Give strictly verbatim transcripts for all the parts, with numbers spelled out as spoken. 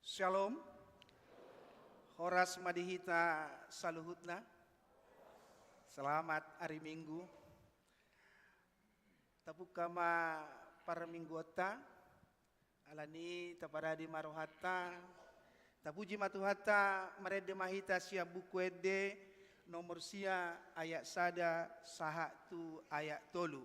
Shalom. Horas ma di hita saluhutna. Selamat hari Minggu. Tapungka ma parmingguonta. Alani i taparade ma rohanta. Tapuji ma Tuhanta, marende ma hita sian Buku Ende nomor sia, ayat sada sahat tu ayat tolu.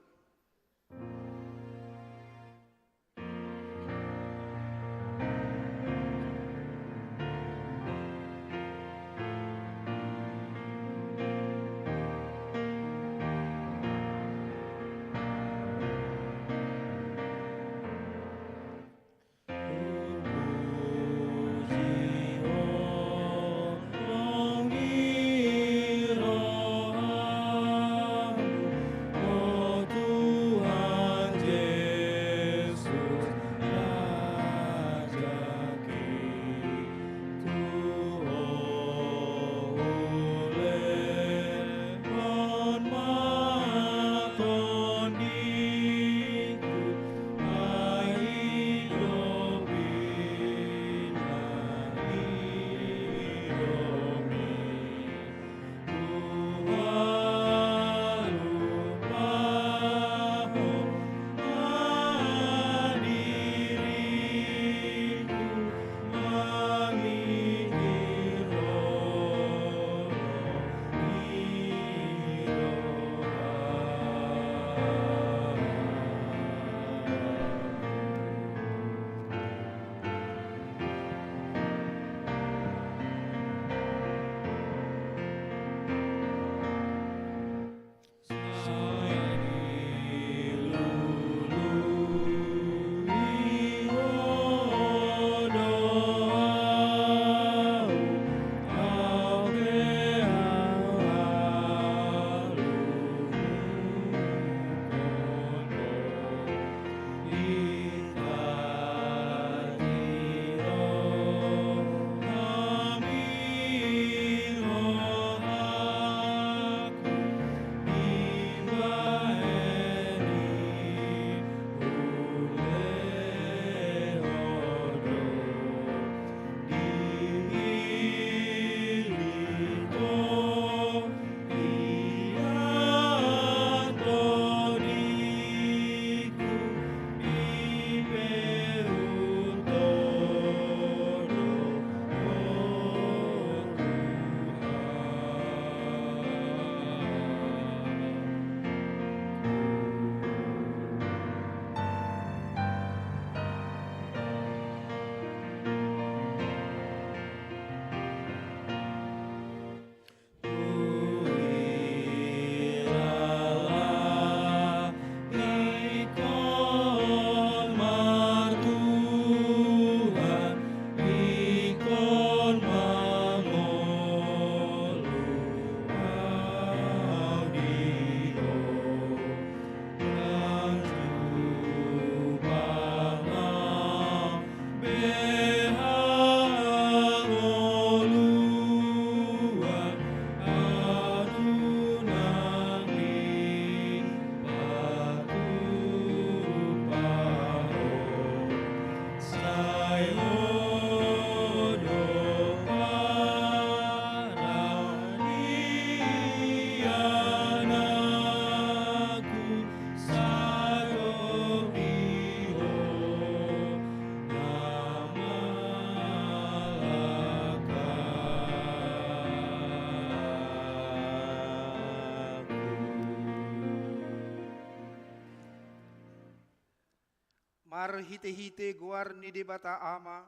Marhitehite goar ni Debata Ama,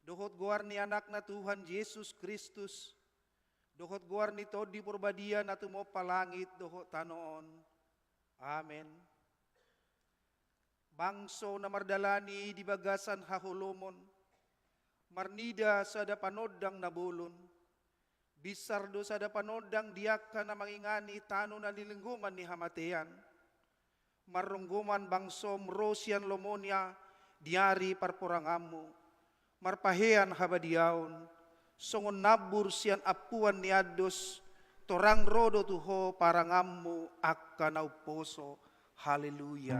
dohot goar ni Anakna Tuhan Jesus Kristus, dohot goar ni Tondi Porbadia na tumompa langit dohot tano on. Amen. Bangso na mardalani di bagasan haholomon, marnida sada panondang na bolon, binsar do sada panondang di angka na mangingani tano na nilinggoman ni hamatean. Marronggoman bangsom ro sian lomonia di ari parporanganmu, marpahean habadiaon, songon nambur sian ampuan ni andos, torang ro do tu ho paranganmu angka na umposo. Haleluya.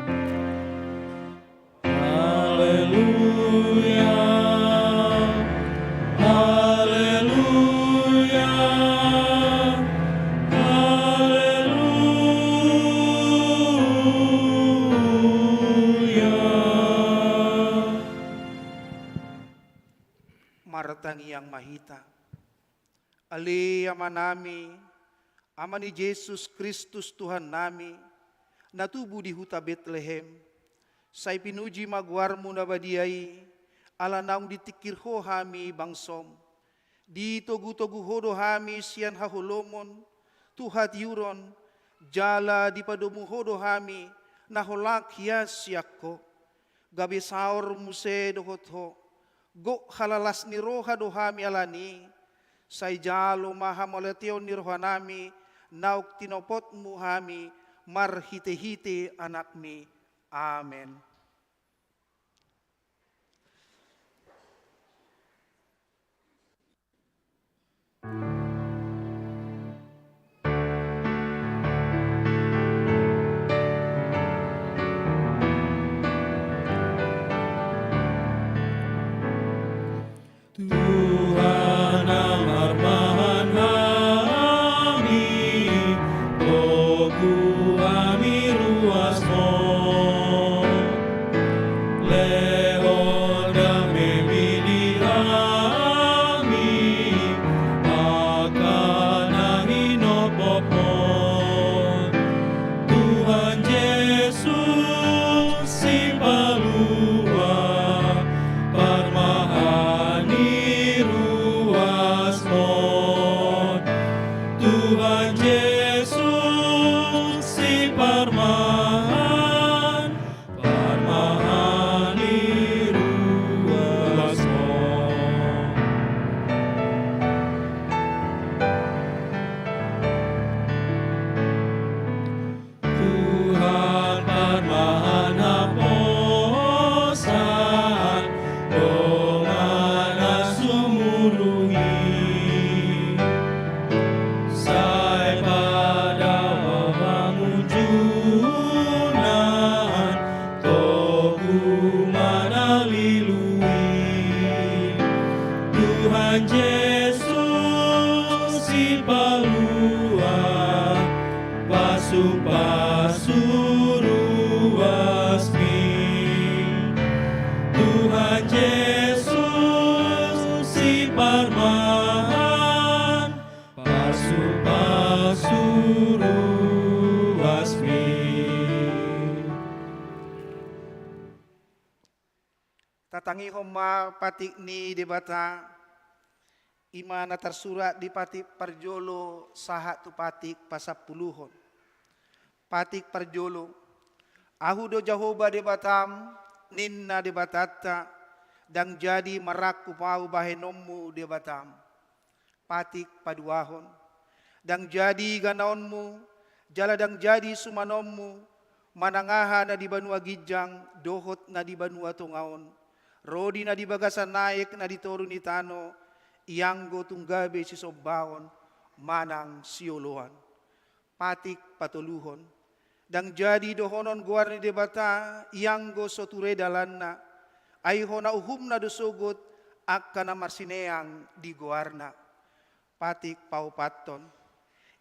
Haleluya. Martangiang ma hita. Ale Amanami, Ama ni Jesus Kristus Tuhannami, na tubu di huta Betlehem, sai pinuji ma goarmu na badia i, ala naung ditingkir Ho hami bangsom. Ditogutogu Ho do hami sian haholomon tu hatiuron, jala dipadomu Ho do hami na holan hian sian Ho. Gabe saor muse dohot Ho, gok halalas ni roha do hami alani, sai jalo ma hamauliateon ni rohanami naung tinopotmu hami marhitehite Anakmi. Amen. Tuhan na marmahan hami, togu hami ruas Ho. Lehon damemi di hami, angka na hinophopmon. Tuhan Jesus Sipalua, parmahan ni ruas Ho. Tuhan Jesus Siparmahan, parmahan ni ruas Ho. Tuhan parmahan haposan, dongan na sumurung i. Sai padaohon hamunjunan, togu ma na lilu i. Tuhan Jesus Sipalua, pasupasu ruasmi. Tuhan Jesus Siparmahan, pasupasu ruasmi. Tatangihon ma patik ni Debata, i ma na tarsurat di patik parjolo sahat tu patik pasampuluhon. Patik parjolo, Ahu do Jahowa Debatam, ninna Debatanta, ndang jadi marangkup Ahu bahenonmu Debatam. Patik paduahon, ndang jadi ganaonmu, jala ndang jadi sumanonmu, manang aha na di banua ginjang dohot na di banua tonga on, ro di na di bagasan aek na di toru ni tano, ianggo tung gabe sisombaon manang sioloan. Patik patoluhon, ndang jadi dohonon goar ni Debata ianggo so ture dalanna, ai hona uhumna do sogot angka na marsineang di goarna. Patik paopathon,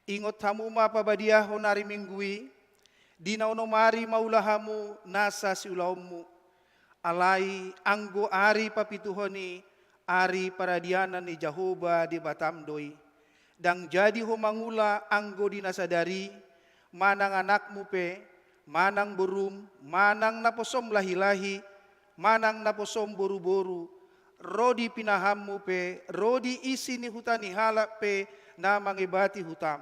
ingot hamu ma pabadiahon ari Minggu i, di na onom ari maula hamu nasa siulaonmu. Alai anggo ari papituhon i, ari paradianan ni Jahowa Debatam do i. Ndang jadi ho mangula anggo di na sadari, manang anakmu pe, manang borum, manang naposom lahilahi, manang naposom boruboru, ro di pinahanmu pe, ro di isi ni huta ni halak pe na mangebati hutam.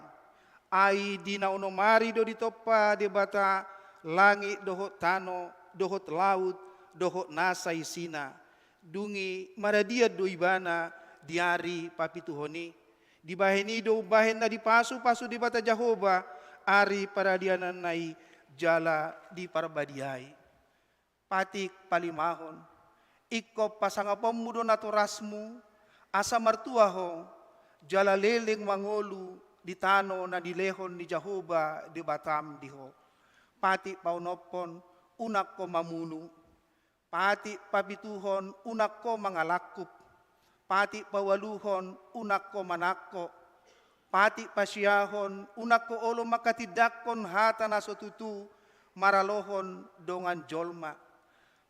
Ai di na onom ari do ditompa Debata langit dohot tano, dohot laut, dohot nasa isina. Dung i maradian do ibana di ari papituhon i. Dibahen i do umbahen na dipasupasu Debata Jahowa ari paradiananna i jala diparbadiai. Patik palimahon, ingkon pasangaponmu do natorasmu, asa martua ho, jala leleng mangolu di tano na nilehon ni Jahowa Debatam di ho. Patik paonomhon, unang ho mamunu. Patik papituhon, unang ho mangalangkup. Patik paualuhon, unang ho manangko. Patik pasiahon, unang ho olo mangkatindangkon hata na so tutu maralohon dongan jolma.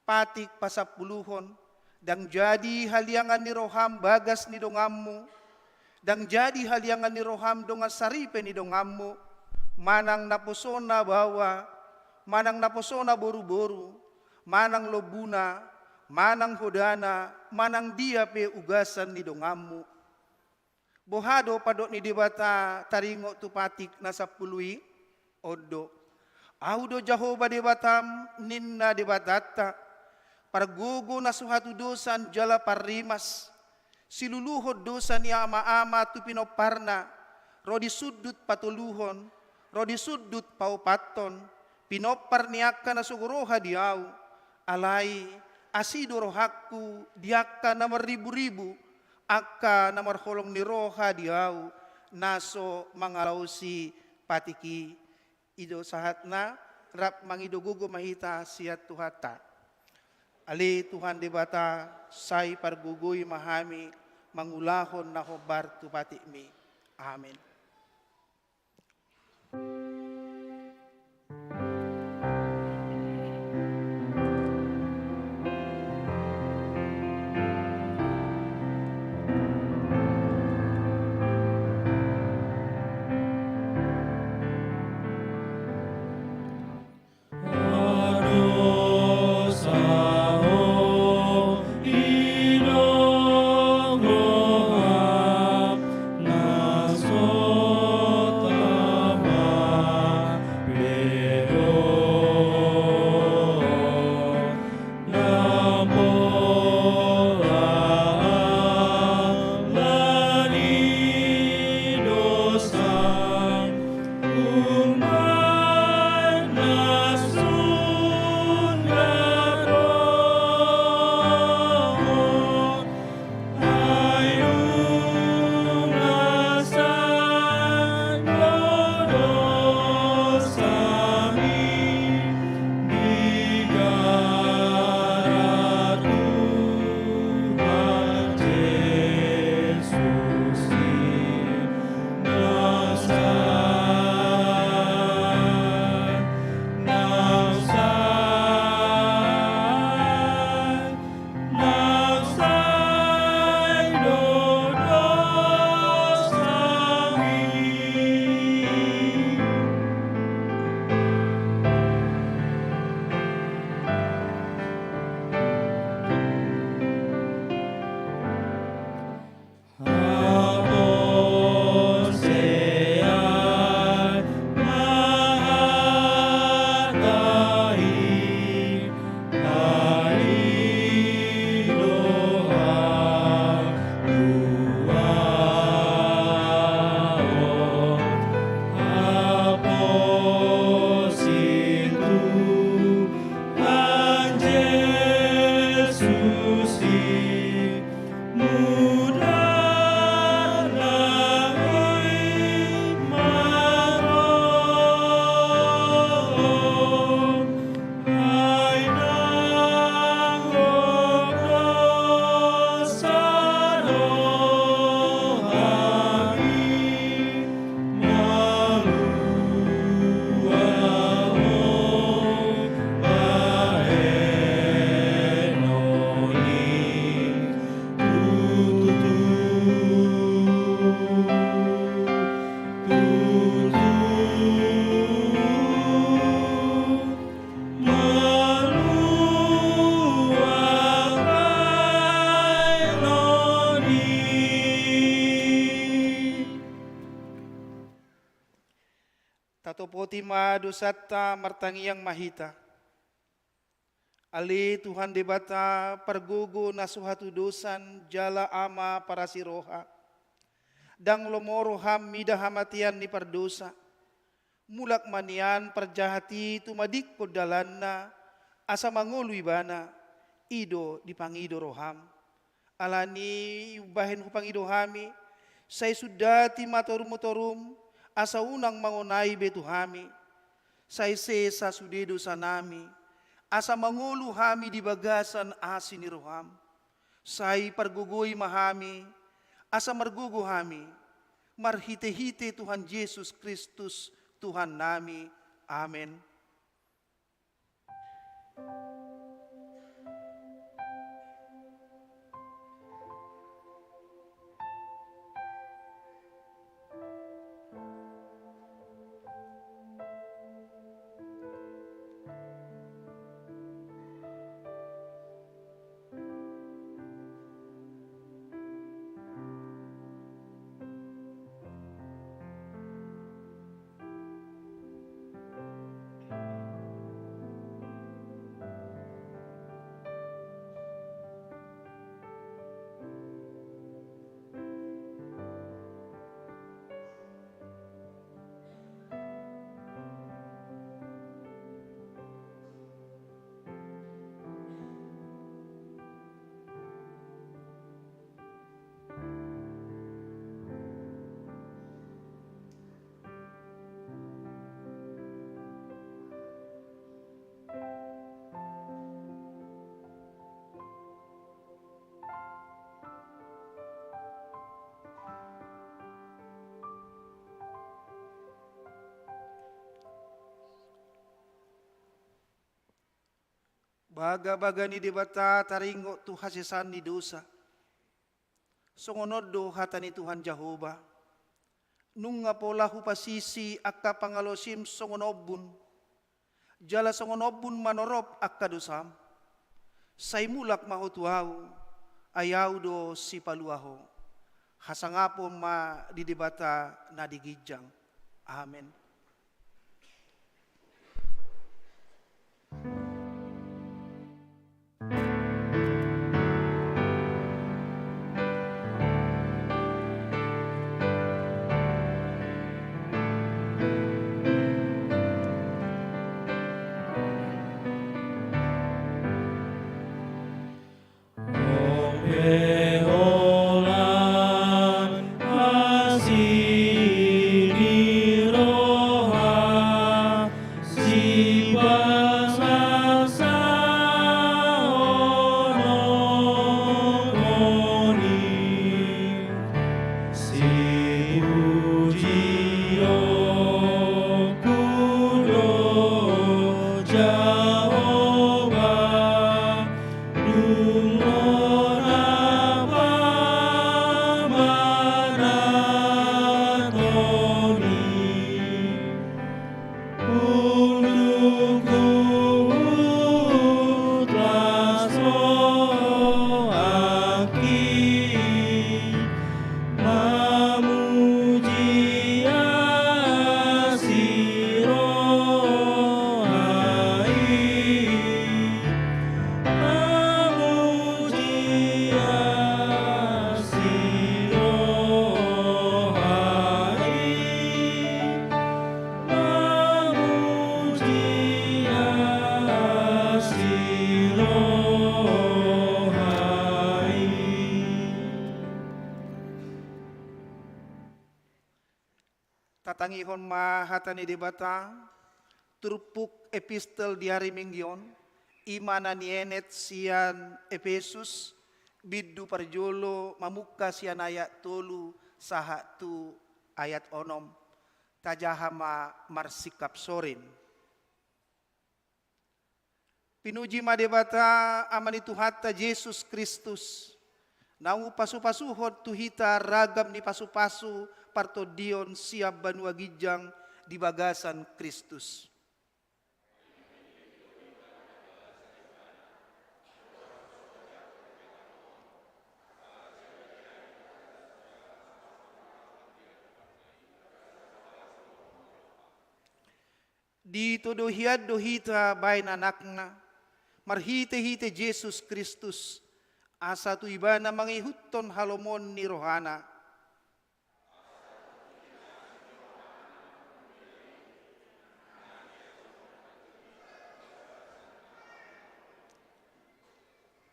Patik pasampuluhon, Ndang jadi haliangan ni roham bagas ni donganmu, ndang jadi haliangan ni roham dongan saripe ni donganmu, manang naposona baoa, manang naposona boruboru, manang lombuna, manang hodana, manang dia pe ugasan ni donganmu. Boha do pandok ni Debata taringot tu patik na sampulu i? On do: Ahu do Jahowa Debatam, ninna Debatanta, pargogo na so hatudosan jala parrimas, siluluhon dosa ni amaama tu pinomparna, ro di sundut patoluhon, ro di sundut paopathon, pinompar ni angka na sogo roha di ahu. Alai asi do rohangku di angka na marriburibu, angka na marholong ni roha di ahu, na so mangalaosi patik i. I do sahatna. Rap mangido gogo ma hita sian Tuhanta. Ale Tuhan Debata, sai pargogoi ma hami mangulahon na hombar tu patikmi. Amen. Tatopoti ma dosanta, martangiang ma hita. Ale Tuhan Debata, pargogo na so hatudosan jala Ama parasi roha, ndang lomo roham mida hamatean ni pardosa. Mulak ma nian parjahat i tumadingkon dalanna, asa mangolu ibana, i do dipangido roham. Alani i umbahen hupangido hami, sai sundati ma torumtorum, asa unang mangonai be tu hami. Sai sesa sude dosanami, asa mangolu hami di bagasan asi ni roham. Sai pargogoi ma hami, asa margogo hami, marhitehite Tuhan Jesus Kristus, Tuhannami. Amen. Bagabaga ni Debata taringot tu hasesaan ni dosa. Songon on do hata ni Tuhan Jahowa: Nunga pola hupasisi angka pangalaosim songon ombun, jala songon ombun manorop angka dosam. Sai mulak ma ho tu Ahu, ai Ahu do sipalua ho. Hasangapon ma di Debata na di ginjang. Amen. Tatangihon ma hata ni Debata, turpuk epistel di ari Minggu on, i ma na nienet sian Epesus, bindu parjolo mamungka sian ayat tolu sahat tu ayat onom. Tajaha ma marsingkap sorin. Pinuji ma Debata, Ama ni Tuhanta Jesus Kristus, naung pasupasuhon tu hita ragam ni pasupasu partondion sian banua ginjang di bagasan Kristus. Ditodo hian do hita baen anakna, marhitehite Jesus Kristus, asa tu ibana mangihuthon halomoan ni rohana.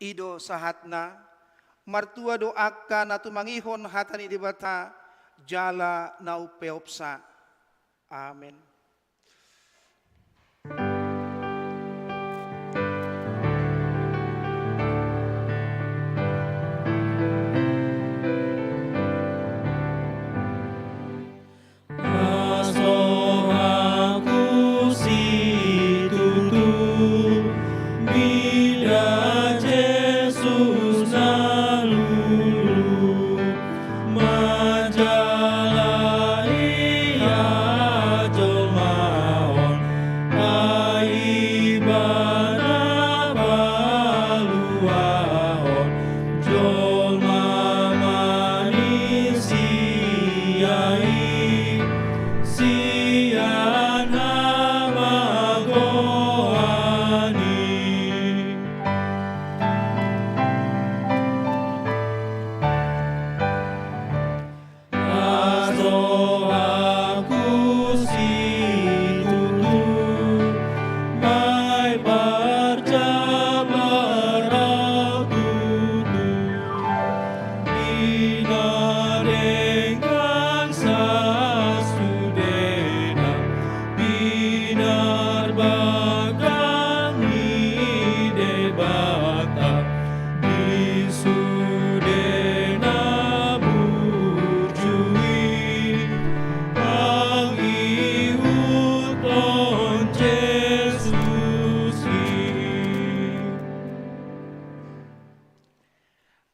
I do sahatna, martua do angka na tumangihon hata ni Debata jala na umpeopsa. Amen.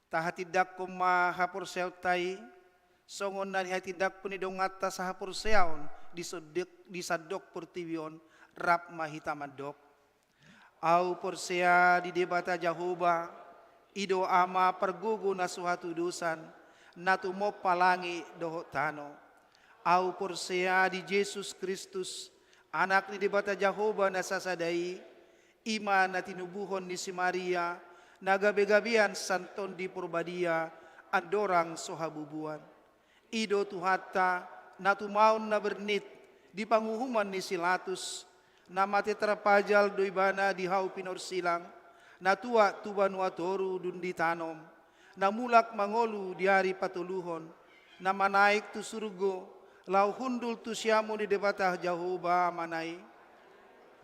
Tahatindangkon ma haporseaonta i, songon na nihatindangkon ni donganta sahaporseaon di sandok, di sandok portibi on, rap ma hita mandok. Ahu porsea di Debata Jahowa, i do Ama pargogo na so hatudosan, na tumompa langit dohot tano. Ahu porsea di Jesus Kristus, Anak ni Debata Jahowa na sasada i, i ma na tinubuhon ni si Maria, na gabegabean sian Tondi Porbadia, andorang so habubuan. I do Tuhanta, na tumaon na bernit, di panguhuman ni si Latus, na mate tarpajal do ibana di hau pinorsilang, na tuat tu banua toru dung ditanom, na mulak mangolu di ari patoluhon, na manaek tu surgo, laho hundul tu siamun ni Debata Jahowa Amana i.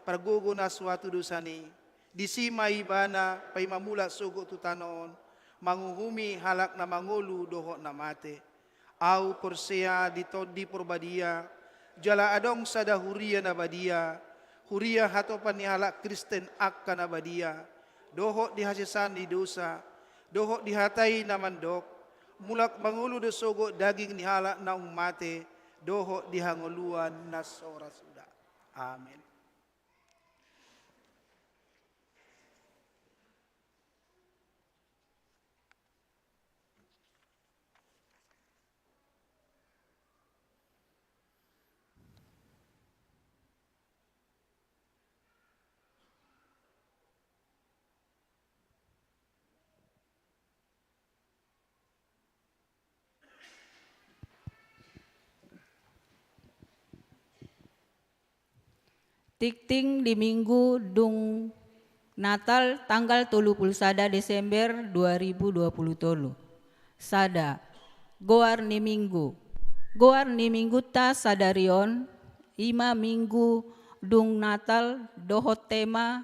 Pargogo na so hatudosan i, disi ma ibana paima mulak sogot tu tano on, manguhumi halak na mangolu dohot na mate. Ahu porsea di Tondi Porbadia, jala adong sada huria na badia, huria hatopan ni halak Kristen angka na badia, dohot di hasesaan ni dosa, dohot di hata i na mandok, mulak mangolu do sogot daging ni halak naung mate, dohot di hangoluan na so ra suda. Amen. Tingting di minggu dung Natal tanggal tolu pulu sada Desember dua ribu dua pulu tolu. Sada, goar ni minggu. Goar ni minggunta sadari on, i ma minggu dung Natal dohot tema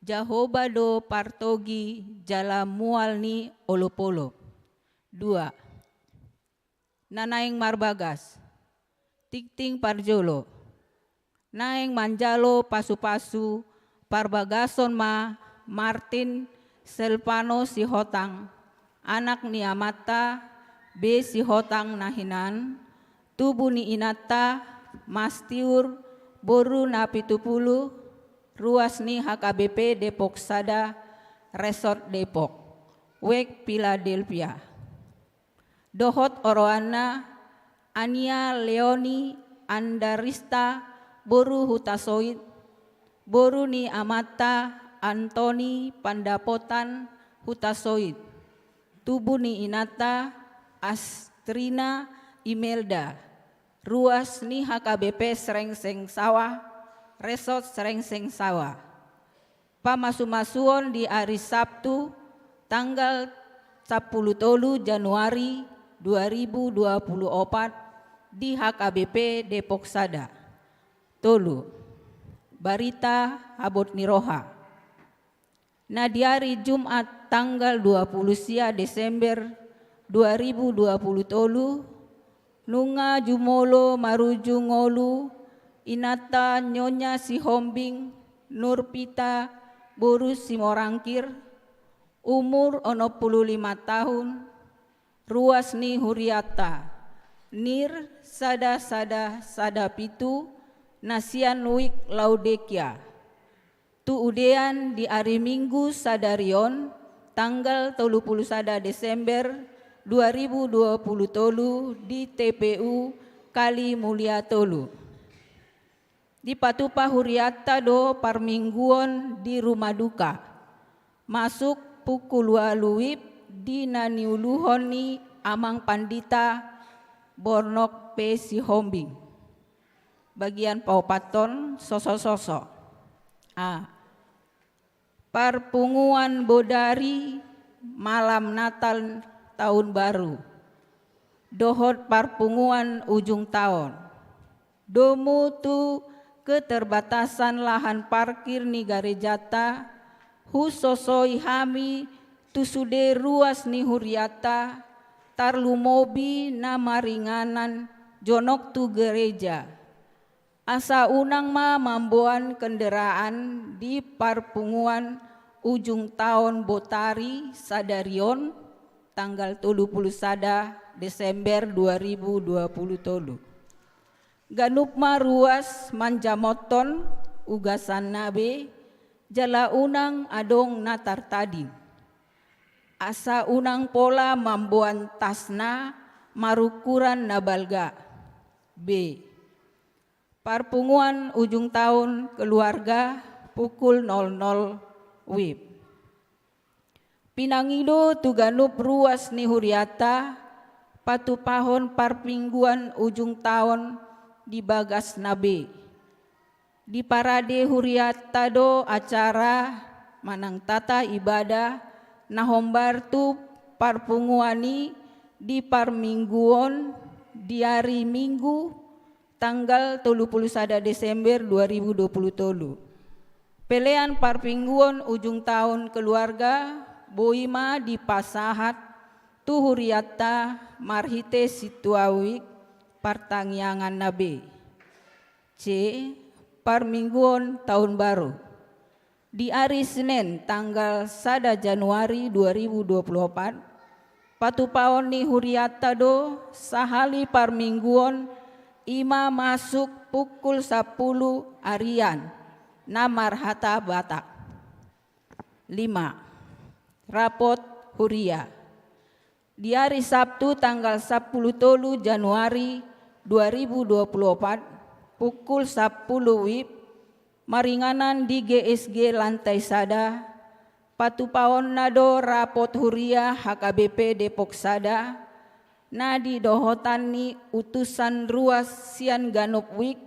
Jahowa do partogi jala mual ni olopolop. Dua, na naeng marbagas. Tingting parjolo. Naeng manjalo pasupasu parbagason ma Martin Silvano Sihotang, anak ni amanta B. Sihotang na hinan, tubu ni inanta Mastiur, boru Napitupulu, ruas ni H K B P Depok Sada, Resort Depok, wijk Philadelphia. Dohot oroanna Ania Leoni Andarista, boru Hutasoit, boru ni amanta Antoni Pandapotan, Hutasoit, tubu ni inanta Astrina Imelda, ruas ni H K B P Srengseng Sawah, Resort Srengseng Sawah. Pamasumasuon di ari Sabtu, tanggal sampulu tolu Januari dua ribu dua pulu opat, di H K B P Depok Sada. Tolu, barita habot ni roha. Na di ari Jumat tanggal dua pulu sia Desember dua ribu dua pulu tolu, nunga jumolo maruju ngolu inanta Nyonya Sihombing Nurpita boru Simorangkir, umur onom pulu lima tahun, ruas ni hurianta, NIR sada sada sada pitu, na sian wijk Laodikia. Tu udean di ari Minggu sadari on, tanggal tolu pulu sada Desember dua ribu dua pulu tolu di T P U Kalimulia Tolu. Dipatupa hurianta do parmingguon di rumah duka. Masuk pukul ualu WIB di na niuluhon ni Amang Pandita Bornok P. Sihombing. Bagian paopathon, sosososo. A. Parpunguan Bodari malam Natal Tahun Baru dohot parpunguan ujung taon. Domu tu keterbatasan lahan parkir ni garejanta, husosoi hami tu sude ruas ni hurianta, tarlumobi na maringanan jonok tu gereja. Asa unang ma mamboan kendaraan di parpunguan ujung taon Botari sadari on, tanggal tolu pulu sada Desember dua ribu dua pulu tolu. Ganup ma ruas manjamothon ugasanna be, jala unang adong na tartading. Asa unang pola mamboan tasna marungkuran na balga. B. Parpunguan ujung taon keluarga pukul nol nol wib. Pinangido tu ganup ruas ni hurianta patupahon parmingguan ujung taon di bagasna be. Diparade hurianta do acara manang tata ibadah na hombar tu parpunguan i di parmingguon di ari Minggu tanggal tolu pulu sada Desember dua ribu dua pulu tolu. Pelean parmingguon ujung taon keluarga boi ma dipasahat tu hurianta marhite sintua wik partangianganna be. C. Parmingguon taon baru. Di ari Senen tanggal sada Januari dua ribu dua pulu opat, patupaon ni hurianta do sahali parmingguon, i ma masuk pukul sampulu arian na marhata Batak. Lima. Rapot huria. Di ari Sabtu tanggal sampulu tolu Januari dua ribu dua pulu opat, pukul sampulu wib, maringanan di G S G lantai sada, patupaonna do rapot huria H K B P Depok sada, na didohotan ni utusan ruas sian ganup wik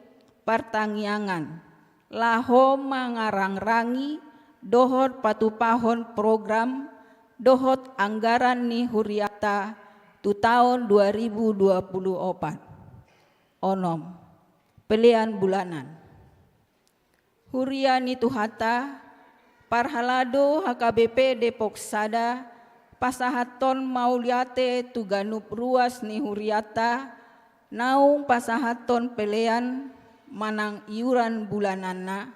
partangiangan, laho mangarangrangi dohot patupahon program dohot anggaran ni hurianta tu taon dua ribu dua pulu opat. Onom. Pelean bulanan. Huria ni Tuhanta, parhalado H K B P Depok sada, pasahathon mauliate tu ganup ruas ni hurianta, naung pasahathon pelean manang iuran bulananna.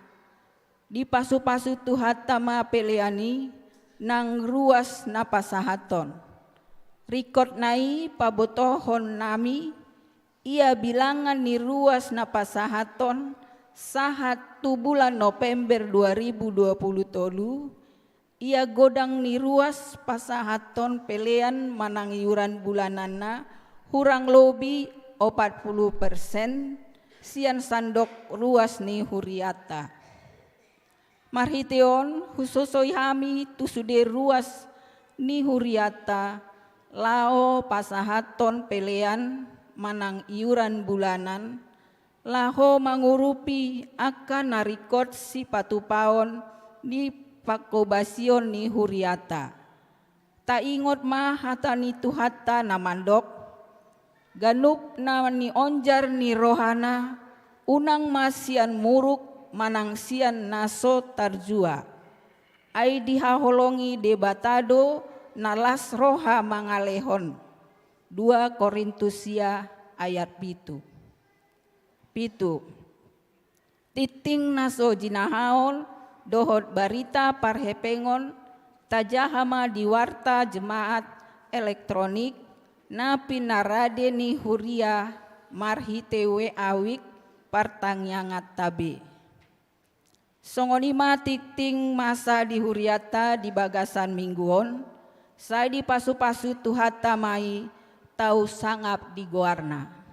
Dipasupasu Tuhanta ma pelean i nang ruas na pasahathon. Ringkotna i pabotohon nami, ia bilangan ni ruas na pasahathon sahat tu bulan Nopember dua ribu dua pulu tolu, ia godang ni ruas pasahathon pelean manang iuran bulananna hurang lobi opat pulu persen sian sandok ruas ni hurianta. Marhite on, husosoi hami tu sude ruas ni hurianta, laho pasahathon pelean manang iuran bulanan, laho mangurupi angka na ringkot sipatupaon ni panghobasion ni hurianta. Taingot ma hata ni Tuhanta na mandok, ganup na nionjar ni rohana, unang ma sian muruk manang sian na so tarjua. Ai dihaholongi Debata do na las roha mangalehon. Dua Korintus sia ayat pitu. Pitu. Tingting na so jinahaon dohot barita parhepengon tajaha ma di warta jemaat elektronik na pinarade ni huria marhite W A wik partangianganta be. Songon i ma tingting masa di hurianta di bagasan minggu on, sai dipasupasu Tuhanta ma i, tau sangap di goarna.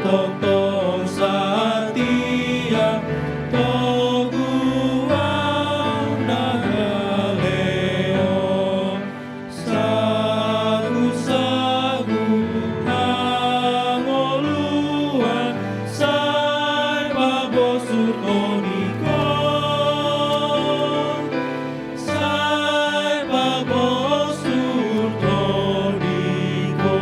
Tongtong satia toguang na galeo, sagu-sagu hangoluan sai pabosur tondiko. Sai pabosur tondiko.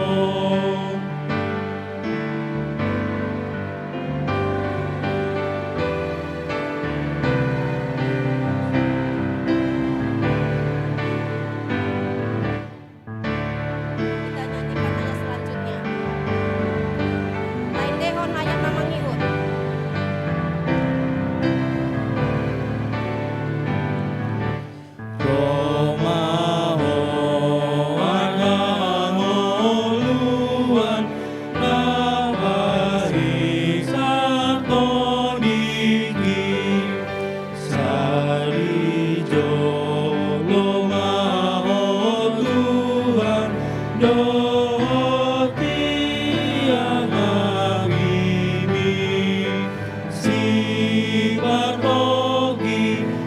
Kita nyanyikan ayat selanjutnya. Lain dehon ayat na mangihut. Ro ma ho angka hangoluan na pasiksa tondingki. Sai dijou ma ho Tuhan dohot tiang hami. Sipartogi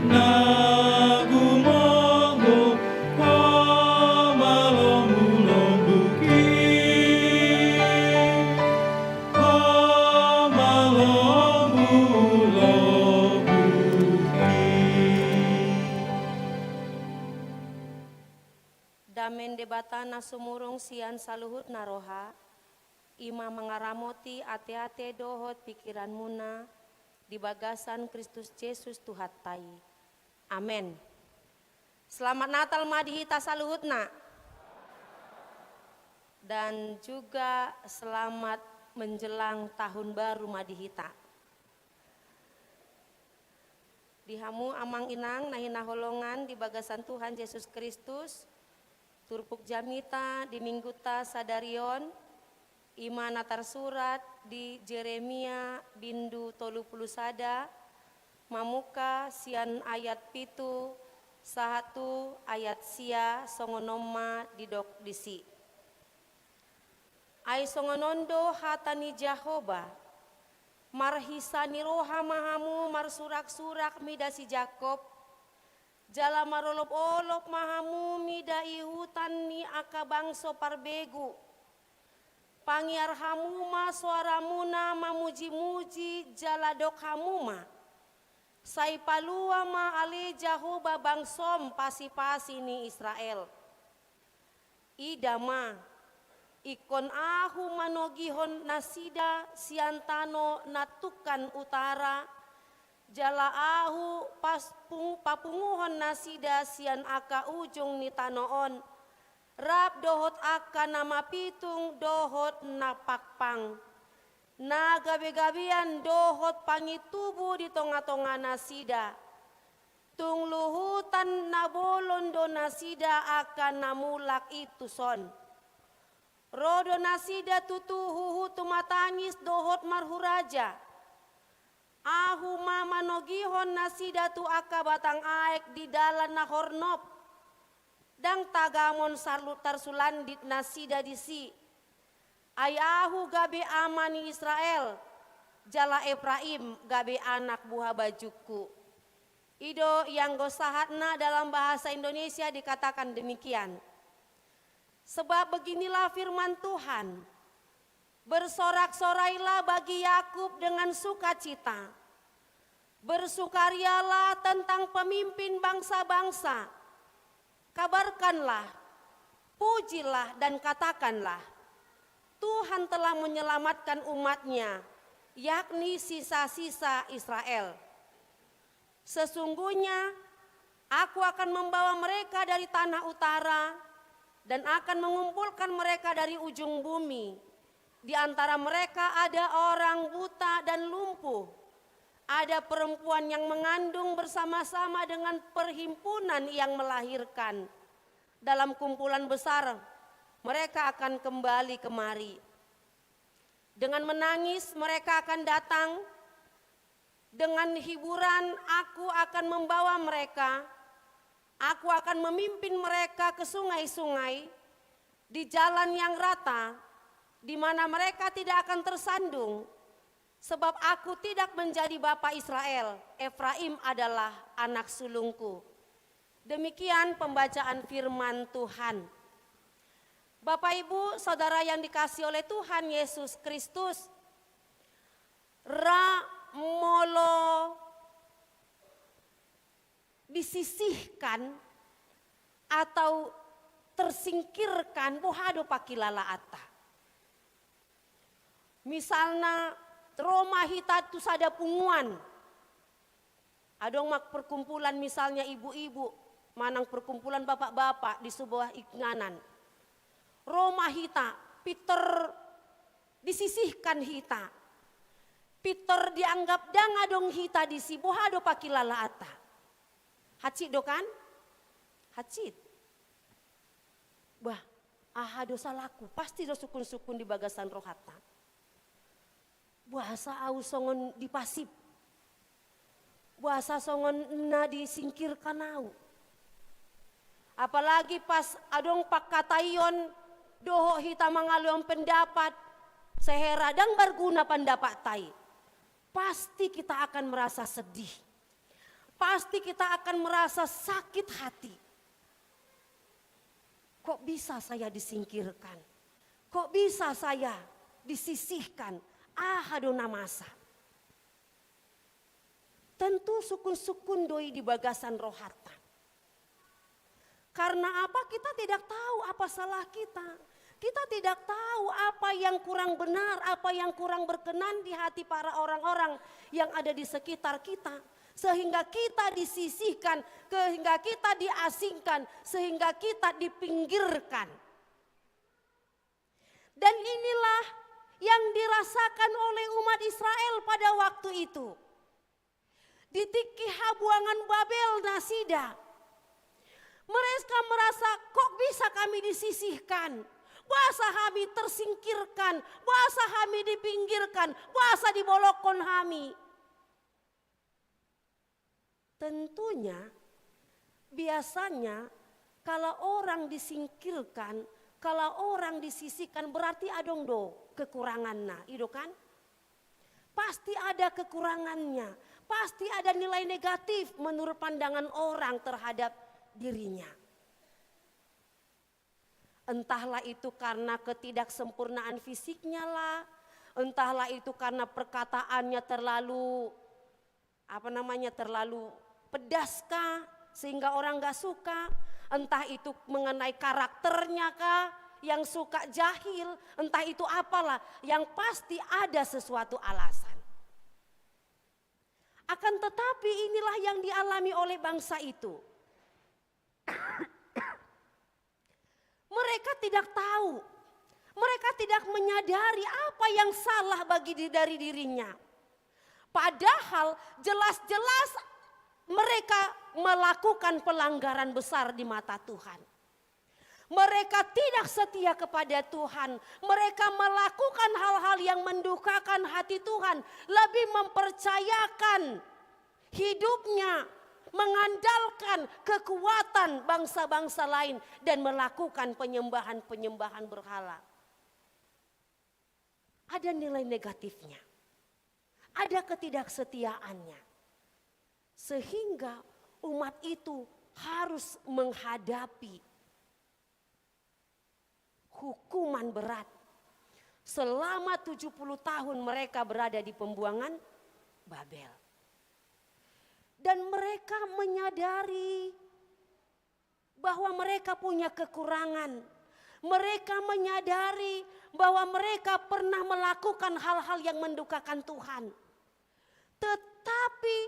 na gumonggo, ho ma lombu-lombuki. Ho ma lombu-lombuki. Damen Debata na sumurung sian saluhutna roha, i ma mangaramoti ate-ate dohot pingkiranmuna di bagasan Kristus Jesus Tuhanta i. Amen. Selamat Natal ma di hita saluhutna. Dan juga selamat menjelang tahun baru ma di hita. Di hamu amang inang na hinaholongan di bagasan Tuhan Jesus Kristus, turpuk jamita di minggunta sadari on, i ma na tarsurat di Jeremia bindu tolu pulu sada, mamungka sian ayat pitu sahat tu ayat sia, songon on ma didok disi. Ai songon on do hata ni Jahowa: Marhisa ni roha ma hamu marsurak-surak mida si Jakob, jala marolop-olop ma hamu mida ihutan ni angka bangso parbegu. Pangiar hamu ma soaramuna mamuji-muji, jala dok hamu ma: Sai palua ma ale Jahowa bangsom, pasi-pasi ni Israel. Ida ma, ingkon Ahu manogihon nasida sian tano na tungkan utara, jala Ahu pas pung-, papunguhon nasida sian angka ujung ni tano on, rap dohot angka na mapitung dohot na pangpang, na gabe-gabean dohot pangintubu di tonga-tonga nasida. Tung luhutan na bolon do nasida angka na mulak i tuson. Ro do nasida tutu huhut tumatangis dohot marhuraja. Ahu ma manogihon nasida tu angka batang aek di dalan na hornop. Ndang tagamon sarlu-, tarsulandit nasida disi. Ai Ahu gabe ama ni Israel, jala Efraim gabe anak buha bajungku. I do ianggo sahatna dalam bahasa Indonesia dikatakan demikian. Sebab beginilah firman Tuhan: Bersorak-sorailah bagi Yakub dengan sukacita. Bersukarialah tentang pemimpin bangsa-bangsa. Kabarkanlah, pujilah dan katakanlah: Tuhan telah menyelamatkan umat-Nya, yakni sisa-sisa Israel. Sesungguhnya, Aku akan membawa mereka dari tanah utara dan akan mengumpulkan mereka dari ujung bumi. Di antara mereka ada orang buta dan lumpuh. Ada perempuan yang mengandung bersama-sama dengan perhimpunan yang melahirkan. Dalam kumpulan besar, mereka akan kembali kemari. Dengan menangis, mereka akan datang. Dengan hiburan, Aku akan membawa mereka. Aku akan memimpin mereka ke sungai-sungai, di jalan yang rata. di mana mereka tidak akan tersandung, sebab Aku tidak menjadi bapa Israel, Efraim adalah anak sulungku. Demikian pembacaan firman Tuhan. Bapak, Ibu, Saudara yang dikasihi oleh Tuhan Yesus Kristus, ra molo disisihkan atau tersingkirkan, boha do pangkilalaanta? Misalna, ro ma hita tu sada punguan. Adong ma perkumpulan, misalnya ibu-ibu, manang perkumpulan bapak-bapak di sebuah inganan. Ro ma hita, pintor disisihkan hita. Pintor dianggap ndang adong hita disi, boha do pangkilalaanta? Hansit do kan? Hansit. Bah, aha do salahku? Pasti do sungkun-sungkun di bagasan rohanta. Boasa ahu songon dipasip? Boasa songon na disingkirkan ahu? Apalagi pas adong pangkataion dohot hita mangalehon pendapat, sehera ndang marguna pendapatta i, pasti kita akan merasa sedih. Pasti kita akan merasa sakit hati. Kok bisa saya disingkirkan? Kok bisa saya disisihkan? Aha do na masa? Tentu sungkun-sungkun do i di bagasan rohanta. Karena apa? Kita tidak tahu apa salah kita. Kita tidak tahu apa yang kurang benar, apa yang kurang berkenan di hati para orang-orang yang ada di sekitar kita. Sehingga kita disisihkan, sehingga kita diasingkan, sehingga kita dipinggirkan. Dan inilah yang dirasakan oleh umat Israel pada waktu itu. Di tingki habuangan Babel nasida. Mereka merasa, "Kok bisa kami disisihkan? Boasa hami tersingkirkan? Boasa hami dipinggirkan? Boasa dibolongkon hami?" Tentunya, biasanya, kalau orang disingkirkan, kalau orang disisihkan, berarti adong do kekuranganna, i do kan? Pasti ada kekurangannya, pasti ada nilai negatif menurut pandangan orang terhadap dirinya. Entahlah itu karena ketidaksempurnaan fisiknya lah, entahlah itu karena perkataannya terlalu, apa namanya, terlalu pedas kah, sehingga orang nggak suka, entah itu mengenai karakternya kah, yang suka jahil, entah itu apalah, yang pasti ada sesuatu alasan. Akan tetapi, inilah yang dialami oleh bangsa itu. Mereka tidak tahu. Mereka tidak menyadari apa yang salah bagi di-, dari dirinya. Padahal jelas-jelas mereka melakukan pelanggaran besar di mata Tuhan. Mereka tidak setia kepada Tuhan. Mereka melakukan hal-hal yang mendukakan hati Tuhan, lebih mempercayakan hidupnya mengandalkan kekuatan bangsa-bangsa lain dan melakukan penyembahan-penyembahan berhala. Ada nilai negatifnya, ada ketidaksetiaannya, sehingga umat itu harus menghadapi hukuman berat. Selama tujuh puluh tahun mereka berada di pembuangan Babel. Dan mereka menyadari bahwa mereka punya kekurangan. Mereka menyadari bahwa mereka pernah melakukan hal-hal yang mendukakan Tuhan. Tetapi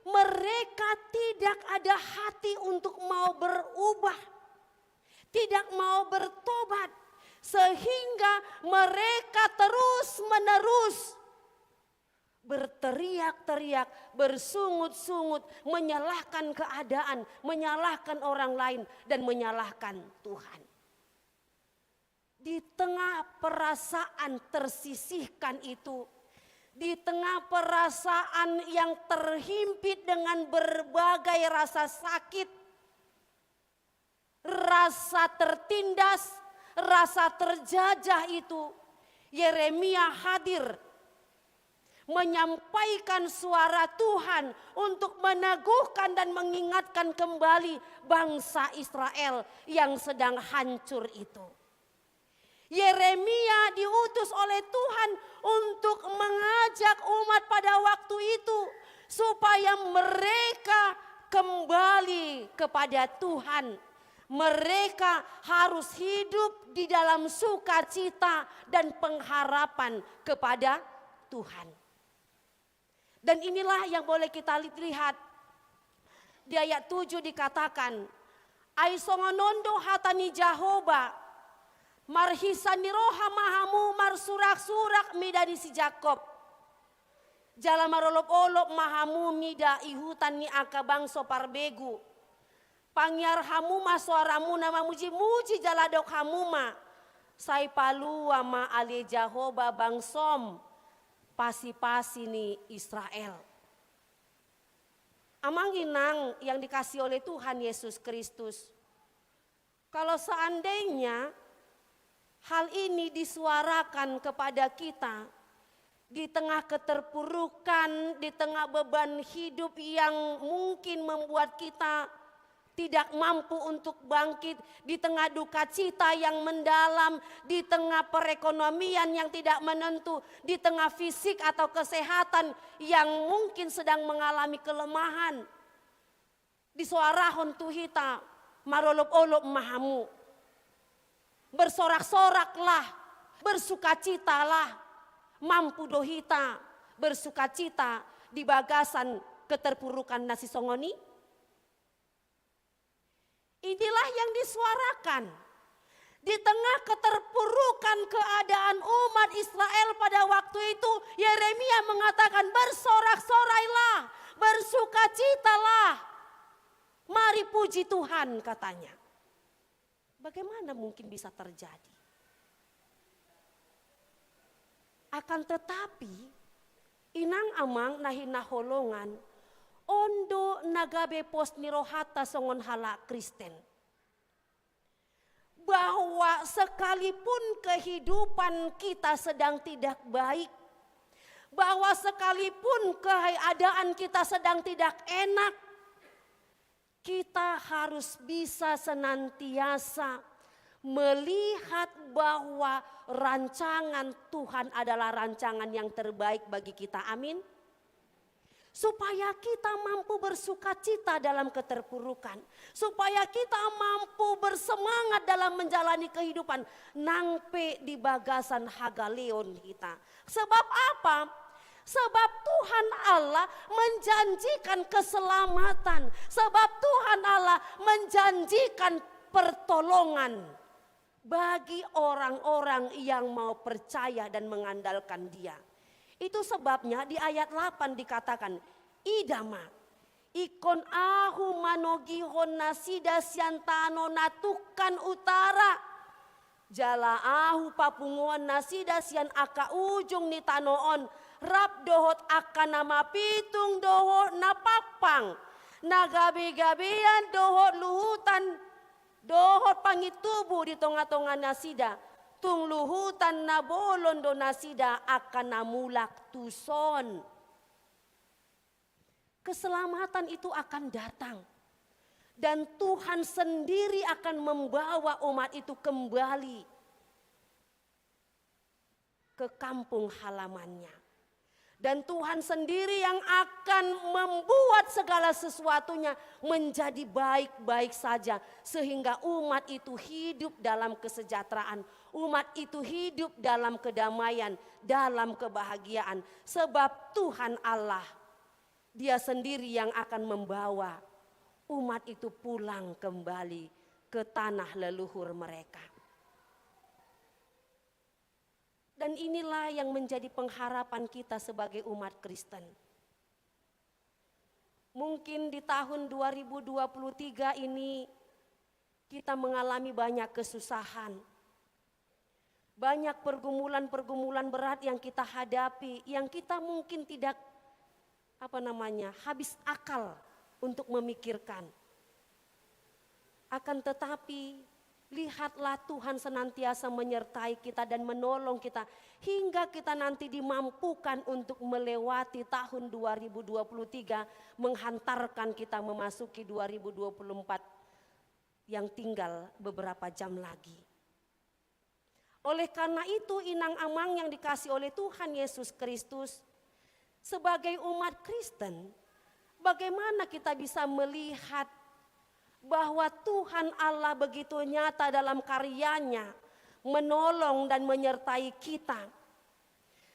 mereka tidak ada hati untuk mau berubah, tidak mau bertobat, sehingga mereka terus-menerus berteriak-teriak, bersungut-sungut, menyalahkan keadaan, menyalahkan orang lain, dan menyalahkan Tuhan. Di tengah perasaan tersisihkan itu, di tengah perasaan yang terhimpit dengan berbagai rasa sakit, rasa tertindas, rasa terjajah itu, Yeremia hadir menyampaikan suara Tuhan untuk meneguhkan dan mengingatkan kembali bangsa Israel yang sedang hancur itu. Yeremia diutus oleh Tuhan untuk mengajak umat pada waktu itu supaya mereka kembali kepada Tuhan. Mereka harus hidup di dalam sukacita dan pengharapan kepada Tuhan. Dan inilah yang boleh kita li-, lihat. Di ayat tujuh dikatakan, "Ai songon on do hata ni Jahowa, marhisan ni roha ma hamu marsurak-surak mida ni si Jakob. Jala marolop-olop ma hamu mida ihutan ni angka bangso parbegu. Pangiar hamu ma soaramuna mamuji-muji jala dok hamu ma, sai palua ma ale Jahowa bangsom, pasi-pasi ni Israel." Amang inang yang dikasihi oleh Tuhan Yesus Kristus, kalau seandainya hal ini disuarakan kepada kita di tengah keterpurukan, di tengah beban hidup yang mungkin membuat kita tidak mampu untuk bangkit, di tengah duka cita yang mendalam, di tengah perekonomian yang tidak menentu, di tengah fisik atau kesehatan yang mungkin sedang mengalami kelemahan. Disoarahon tu hita, marolop-olop ma hamu. Bersorak-soraklah, bersukacitalah. Mampu do hita bersukacita di bagasan keterpurukan na sisongon i? Inilah yang disuarakan. Di tengah keterpurukan keadaan umat Israel pada waktu itu, Yeremia mengatakan, "Bersorak-sorailah, bersukacitalah. Mari puji Tuhan," katanya. Bagaimana mungkin bisa terjadi? Akan tetapi, inang amang na hinaholongan, on do na gabe pos ni rohanta songon halak Kristen. Bahwa sekalipun kehidupan kita sedang tidak baik, bahwa sekalipun keadaan kita sedang tidak enak, kita harus bisa senantiasa melihat bahwa rancangan Tuhan adalah rancangan yang terbaik bagi kita. Amin. Supaya kita mampu bersukacita dalam keterpurukan, supaya kita mampu bersemangat dalam menjalani kehidupan, nang pe di bagasan hagaleon hita. Sebab apa? Sebab Tuhan Allah menjanjikan keselamatan. Sebab Tuhan Allah menjanjikan pertolongan bagi orang-orang yang mau percaya dan mengandalkan Dia. Itu sebabnya di ayat delapan dikatakan, "Ida ma, ingkon Ahu manogihon nasida sian tano na tungkan utara. Jala Ahu papunguhon nasida sian angka ujung ni tano on, rap dohot angka na mapitung dohot na pangpang, na gabe-gabean dohot luhutan, dohot pangintubu di tonga-tonga nasida. Tung luhutan na bolon do nasida angka na mulak tuson." Keselamatan itu akan datang. Dan Tuhan sendiri akan membawa umat itu kembali ke kampung halamannya. Dan Tuhan sendiri yang akan membuat segala sesuatunya menjadi baik-baik saja, sehingga umat itu hidup dalam kesejahteraan, umat itu hidup dalam kedamaian, dalam kebahagiaan. Sebab Tuhan Allah, Dia sendiri yang akan membawa umat itu pulang kembali ke tanah leluhur mereka. Dan inilah yang menjadi pengharapan kita sebagai umat Kristen. Mungkin di tahun dua ribu dua puluh tiga ini kita mengalami banyak kesusahan. Banyak pergumulan-pergumulan berat yang kita hadapi, yang kita mungkin tidak, apa namanya, habis akal untuk memikirkan. Akan tetapi, Lihatlah Tuhan senantiasa menyertai kita dan menolong kita hingga kita nanti dimampukan untuk melewati tahun dua ribu dua puluh tiga, menghantarkan kita memasuki dua ribu dua puluh empat yang tinggal beberapa jam lagi. Oleh karena itu, inang amang yang dikasih oleh Tuhan Yesus Kristus, sebagai umat Kristen, bagaimana kita bisa melihat bahwa Tuhan Allah begitu nyata dalam karya-Nya menolong dan menyertai kita?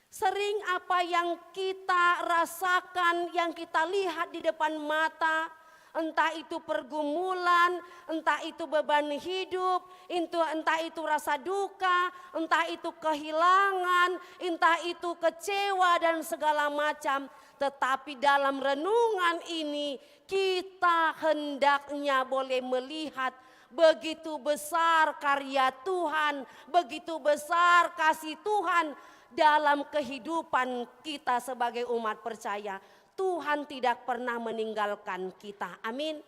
Sering apa yang kita rasakan, yang kita lihat di depan mata, entah itu pergumulan, entah itu beban hidup, entah itu rasa duka, entah itu kehilangan, entah itu kecewa dan segala macam. Tetapi dalam renungan ini, kita hendaknya boleh melihat begitu besar karya Tuhan, begitu besar kasih Tuhan dalam kehidupan kita sebagai umat percaya. Tuhan tidak pernah meninggalkan kita. Amin.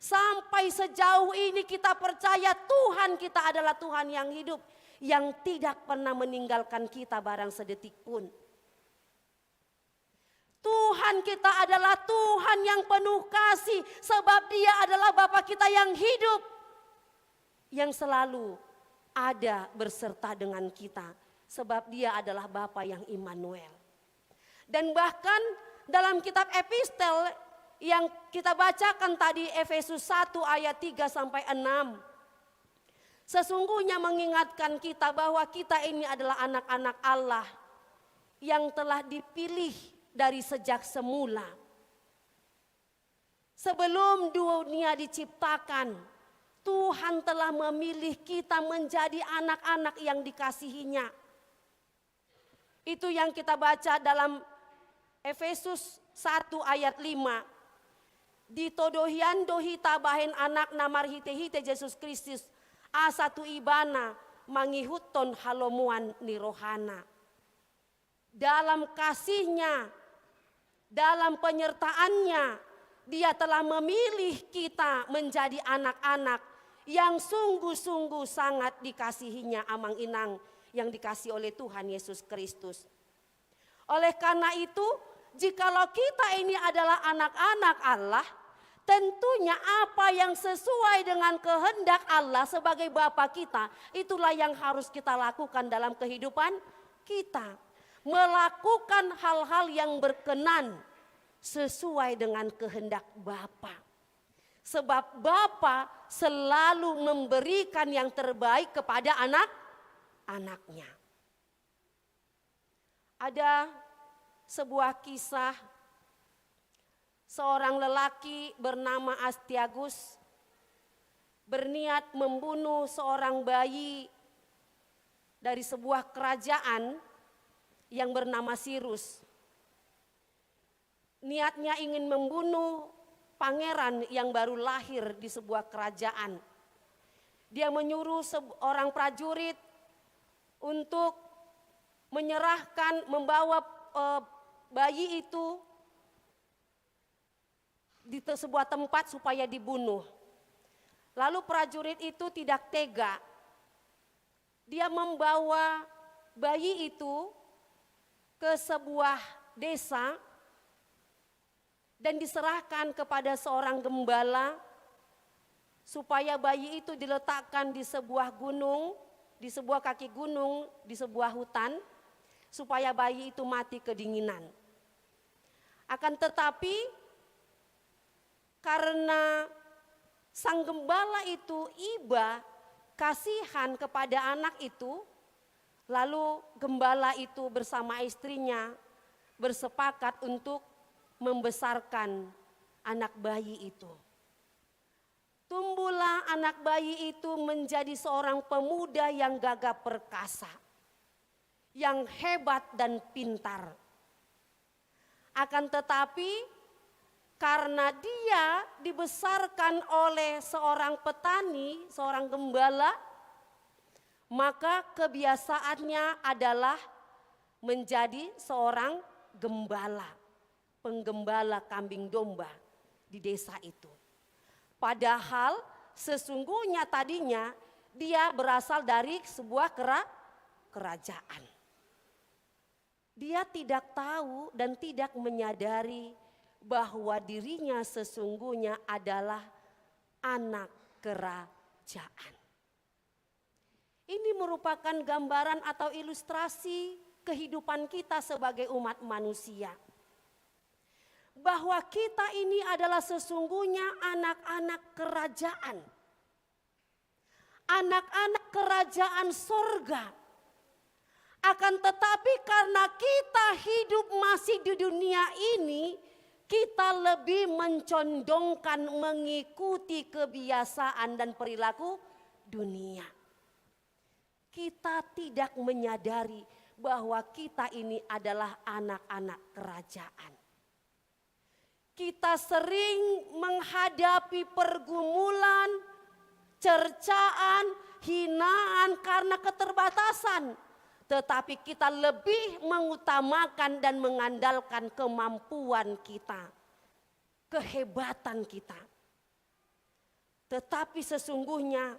Sampai sejauh ini kita percaya Tuhan kita adalah Tuhan yang hidup, yang tidak pernah meninggalkan kita barang sedetik pun. Tuhan kita adalah Tuhan yang penuh kasih, sebab Dia adalah Bapa kita yang hidup, yang selalu ada berserta dengan kita, sebab Dia adalah Bapa yang Immanuel. Dan bahkan dalam kitab epistel yang kita bacakan tadi, Efesus satu ayat tiga sampai enam, sesungguhnya mengingatkan kita bahwa kita ini adalah anak-anak Allah yang telah dipilih dari sejak semula. Sebelum dunia diciptakan, Tuhan telah memilih kita menjadi anak-anak yang dikasihi-Nya. Itu yang kita baca dalam Efesus satu ayat lima. Ditodo hian do hita bahen Anakna marhite-hite Jesus Kristus, asa tu Ibana mangihuthon halomoan ni rohana. Dalam kasih-Nya, dalam penyertaan-Nya, Dia telah memilih kita menjadi anak-anak yang sungguh-sungguh sangat dikasihi-Nya, amang inang yang dikasihi oleh Tuhan Yesus Kristus. Oleh karena itu, jikalau kita ini adalah anak-anak Allah, tentunya apa yang sesuai dengan kehendak Allah sebagai Bapa kita, itulah yang harus kita lakukan dalam kehidupan kita. Melakukan hal-hal yang berkenan sesuai dengan kehendak Bapa. Sebab Bapa selalu memberikan yang terbaik kepada anak-anaknya. Ada sebuah kisah, seorang lelaki bernama Astiagus berniat membunuh seorang bayi dari sebuah kerajaan yang bernama Sirus. Niatnya ingin membunuh pangeran yang baru lahir di sebuah kerajaan. Dia menyuruh seorang prajurit untuk menyerahkan, membawa, eh, bayi itu di te-, sebuah tempat supaya dibunuh. Lalu prajurit itu tidak tega. Dia membawa bayi itu ke sebuah desa dan diserahkan kepada seorang gembala supaya bayi itu diletakkan di sebuah gunung, di sebuah kaki gunung, di sebuah hutan, supaya bayi itu mati kedinginan. Akan tetapi, karena sang gembala itu iba kasihan kepada anak itu, lalu gembala itu bersama istrinya bersepakat untuk membesarkan anak bayi itu. Tumbuhlah anak bayi itu menjadi seorang pemuda yang gagah perkasa, yang hebat dan pintar. Akan tetapi, karena dia dibesarkan oleh seorang petani, seorang gembala, maka kebiasaannya adalah menjadi seorang gembala, penggembala kambing domba di desa itu. Padahal Sesungguhnya tadinya dia berasal dari sebuah kera-, kerajaan. Dia tidak tahu dan tidak menyadari bahwa dirinya sesungguhnya adalah anak kerajaan. Ini merupakan gambaran atau ilustrasi kehidupan kita sebagai umat manusia. Bahwa kita ini adalah sesungguhnya anak-anak kerajaan. Anak-anak kerajaan sorga. Akan tetapi, karena kita hidup masih di dunia ini, kita lebih mencondongkan mengikuti kebiasaan dan perilaku dunia. Kita tidak menyadari bahwa kita ini adalah anak-anak kerajaan. Kita sering menghadapi pergumulan, cercaan, hinaan karena keterbatasan. Tetapi kita lebih mengutamakan dan mengandalkan kemampuan kita, kehebatan kita. Tetapi sesungguhnya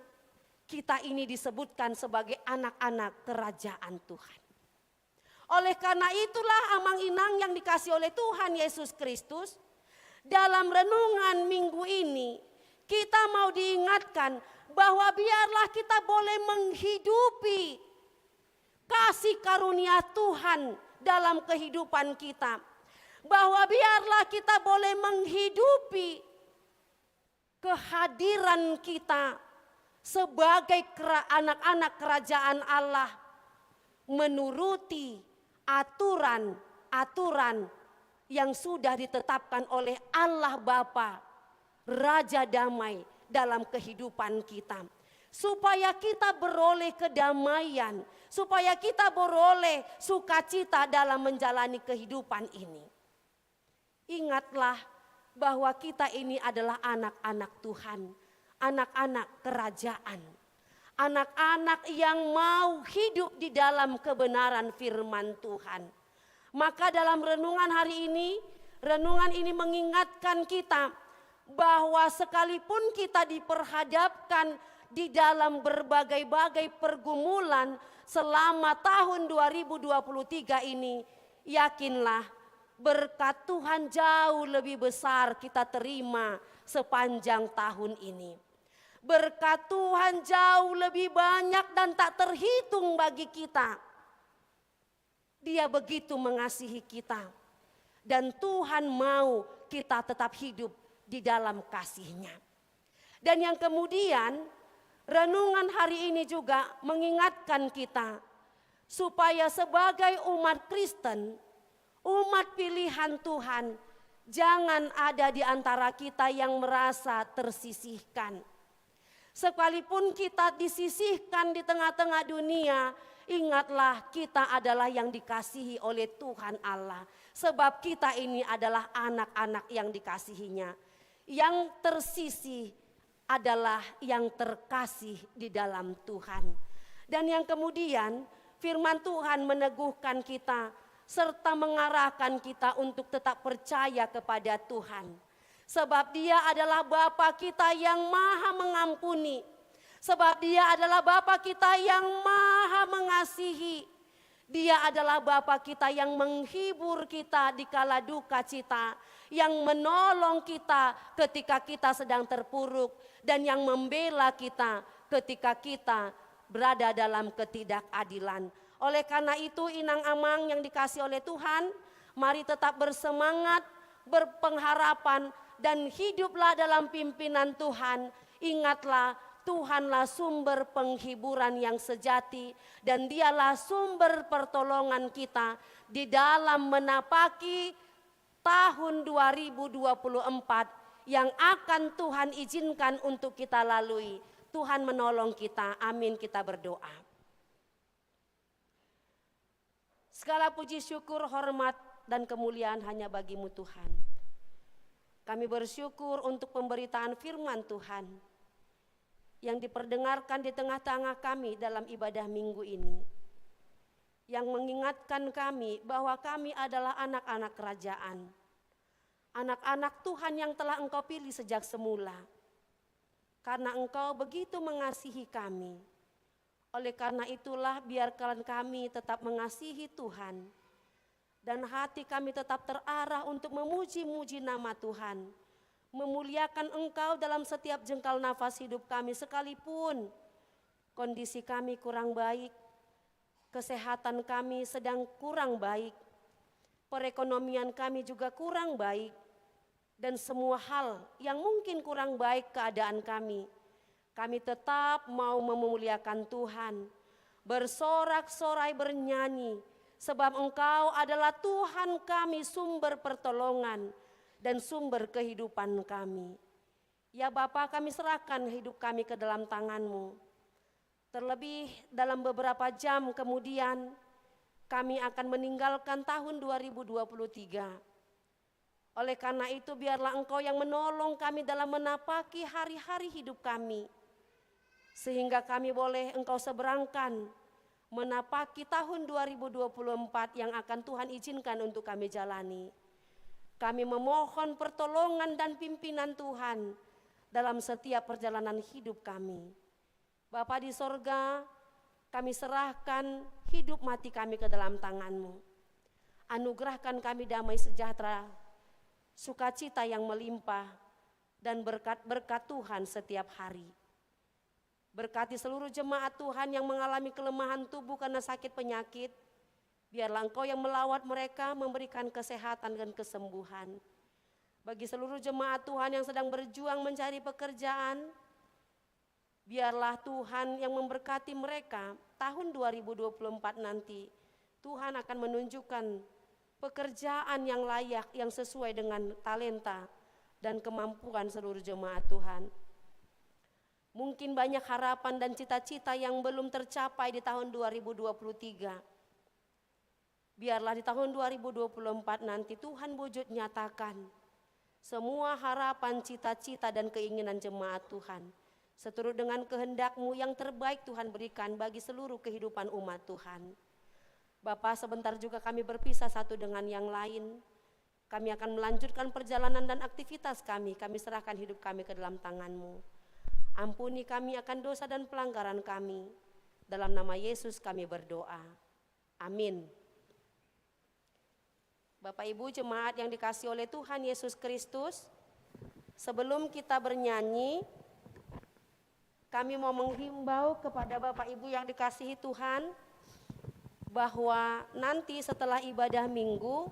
kita ini disebutkan sebagai anak-anak kerajaan Tuhan. Oleh karena itulah, amang inang yang dikasihi oleh Tuhan Yesus Kristus, dalam renungan minggu ini kita mau diingatkan bahwa biarlah kita boleh menghidupi kasih karunia Tuhan dalam kehidupan kita. Bahwa biarlah kita boleh menghidupi kehadiran kita sebagai kera-, anak-anak kerajaan Allah, menuruti aturan-aturan yang sudah ditetapkan oleh Allah Bapa, Raja Damai, dalam kehidupan kita. Supaya kita beroleh kedamaian, supaya kita beroleh sukacita dalam menjalani kehidupan ini. Ingatlah bahwa kita ini adalah anak-anak Tuhan, anak-anak kerajaan, anak-anak yang mau hidup di dalam kebenaran firman Tuhan. Maka dalam renungan hari ini, renungan ini mengingatkan kita bahwa sekalipun kita diperhadapkan di dalam berbagai-bagai pergumulan selama tahun dua ribu dua puluh tiga ini, yakinlah, berkat Tuhan jauh lebih besar kita terima sepanjang tahun ini. Berkat Tuhan jauh lebih banyak dan tak terhitung bagi kita. Dia begitu mengasihi kita. Dan Tuhan mau kita tetap hidup di dalam kasih-Nya. Dan yang kemudian, renungan hari ini juga mengingatkan kita supaya sebagai umat Kristen, umat pilihan Tuhan, jangan ada di antara kita yang merasa tersisihkan. Sekalipun kita disisihkan di tengah-tengah dunia, ingatlah, kita adalah yang dikasihi oleh Tuhan Allah. Sebab kita ini adalah anak-anak yang dikasihi-Nya. Yang tersisih adalah yang terkasih di dalam Tuhan. Dan yang kemudian, firman Tuhan meneguhkan kita serta mengarahkan kita untuk tetap percaya kepada Tuhan. Sebab Dia adalah Bapa kita yang Maha Mengampuni. Sebab Dia adalah Bapa kita yang Maha Mengasihi. Dia adalah Bapa kita yang menghibur kita di kala duka cita, yang menolong kita ketika kita sedang terpuruk, dan yang membela kita ketika kita berada dalam ketidakadilan. Oleh karena itu, inang amang yang dikasihi oleh Tuhan, mari tetap bersemangat, berpengharapan, dan hiduplah dalam pimpinan Tuhan. Ingatlah, Tuhanlah sumber penghiburan yang sejati, dan Dialah sumber pertolongan kita di dalam menapaki tahun dua ribu dua puluh empat yang akan Tuhan izinkan untuk kita lalui. Tuhan menolong kita. Amin, kita berdoa. Segala puji, syukur, hormat, dan kemuliaan hanya bagi-Mu, Tuhan. Kami bersyukur untuk pemberitaan firman Tuhan yang diperdengarkan di tengah-tengah kami dalam ibadah minggu ini, yang mengingatkan kami bahwa kami adalah anak-anak kerajaan, anak-anak Tuhan yang telah Engkau pilih sejak semula. karena Engkau begitu mengasihi kami. Oleh karena itulah, biarkan kami tetap mengasihi Tuhan, dan hati kami tetap terarah untuk memuji-muji nama Tuhan, memuliakan Engkau dalam setiap jengkal nafas hidup kami, sekalipun kondisi kami kurang baik, kesehatan kami sedang kurang baik, perekonomian kami juga kurang baik, dan semua hal yang mungkin kurang baik keadaan kami, kami tetap mau memuliakan Tuhan, bersorak-sorai bernyanyi, sebab Engkau adalah Tuhan kami, sumber pertolongan dan sumber kehidupan kami. Ya Bapa, kami serahkan hidup kami ke dalam tangan-Mu. Terlebih dalam beberapa jam kemudian, kami akan meninggalkan tahun dua ribu dua puluh tiga. Oleh karena itu, biarlah Engkau yang menolong kami dalam menapaki hari-hari hidup kami, sehingga kami boleh Engkau seberangkan menapaki tahun dua ribu dua puluh empat yang akan Tuhan izinkan untuk kami jalani. Kami memohon pertolongan dan pimpinan Tuhan dalam setiap perjalanan hidup kami. Bapa di sorga, kami serahkan hidup mati kami ke dalam tangan-Mu. Anugerahkan kami damai sejahtera, sukacita yang melimpah, dan berkat-berkat Tuhan setiap hari. Berkati seluruh jemaat Tuhan yang mengalami kelemahan tubuh karena sakit penyakit. Biarlah Engkau yang melawat mereka, memberikan kesehatan dan kesembuhan. Bagi seluruh jemaat Tuhan yang sedang berjuang mencari pekerjaan, biarlah Tuhan yang memberkati mereka. Tahun dua ribu dua puluh empat nanti, Tuhan akan menunjukkan pekerjaan yang layak, yang sesuai dengan talenta dan kemampuan seluruh jemaat Tuhan. Mungkin banyak harapan dan cita-cita yang belum tercapai di tahun dua ribu dua puluh tiga. Biarlah di tahun dua ribu dua puluh empat nanti Tuhan bujur nyatakan semua harapan, cita-cita, dan keinginan jemaat Tuhan, seturut dengan kehendak-Mu, yang terbaik Tuhan berikan bagi seluruh kehidupan umat Tuhan. Bapa, sebentar juga kami berpisah satu dengan yang lain. Kami akan melanjutkan perjalanan dan aktivitas kami. Kami serahkan hidup kami ke dalam tangan-Mu. Ampuni kami akan dosa dan pelanggaran kami. Dalam nama Yesus kami berdoa. Amin. Bapak Ibu jemaat yang dikasihi oleh Tuhan Yesus Kristus, sebelum kita bernyanyi, kami mau menghimbau kepada Bapak Ibu yang dikasihi Tuhan, bahwa nanti setelah ibadah Minggu,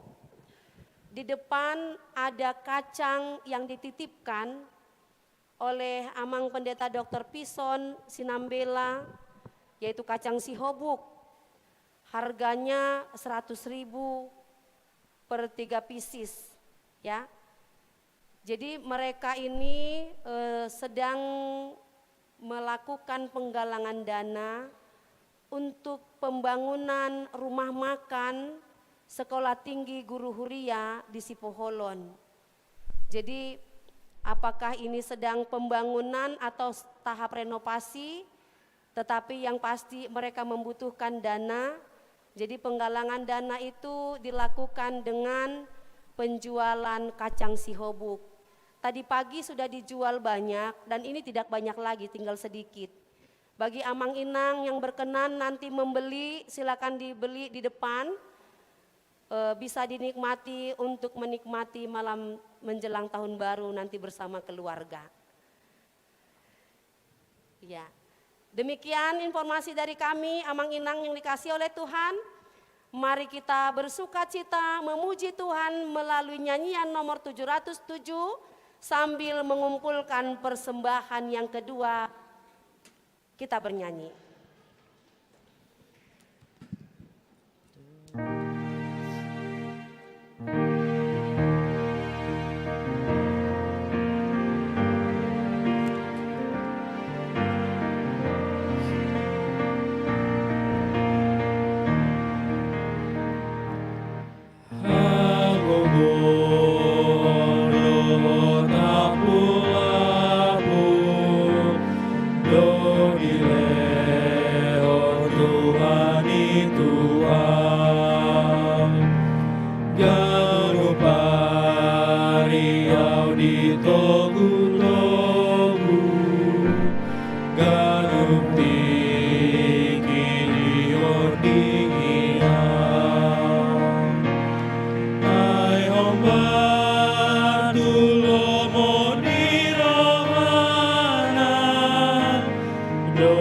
di depan ada kacang yang dititipkan oleh Amang Pendeta Doktor Pison Sinambela, yaitu kacang sihobuk. Harganya seratus ribu per tiga pieces, ya. Jadi mereka ini, eh, sedang melakukan penggalangan dana untuk pembangunan rumah makan Sekolah Tinggi Guru Huria di Sipoholon. Jadi, apakah ini sedang pembangunan atau s-, tahap renovasi? Tetapi yang pasti mereka membutuhkan dana. Jadi, penggalangan dana itu dilakukan dengan penjualan kacang sihobuk. Tadi pagi sudah dijual banyak dan ini tidak banyak lagi, tinggal sedikit. Bagi amang inang yang berkenan nanti membeli, silakan dibeli di depan. Eh, bisa dinikmati untuk menikmati malam menjelang tahun baru nanti bersama keluarga. Ya. Demikian informasi dari kami, amang inang yang dikasihi oleh Tuhan. Mari kita bersukacita memuji Tuhan melalui nyanyian nomor tujuh ratus tujuh sambil mengumpulkan persembahan yang kedua. Kita bernyanyi. Hagogoon do tapulapul do dilehon Tuhan i Tuhan. Ganup ari ahu ditogutogu, Partulomo ni rohana do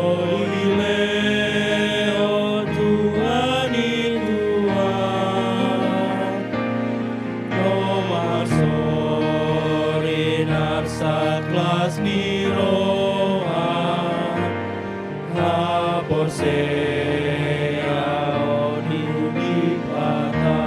dilehon Tuhan i tu ahu. Marsorin arsak las ni roha, haporseaon di Debata.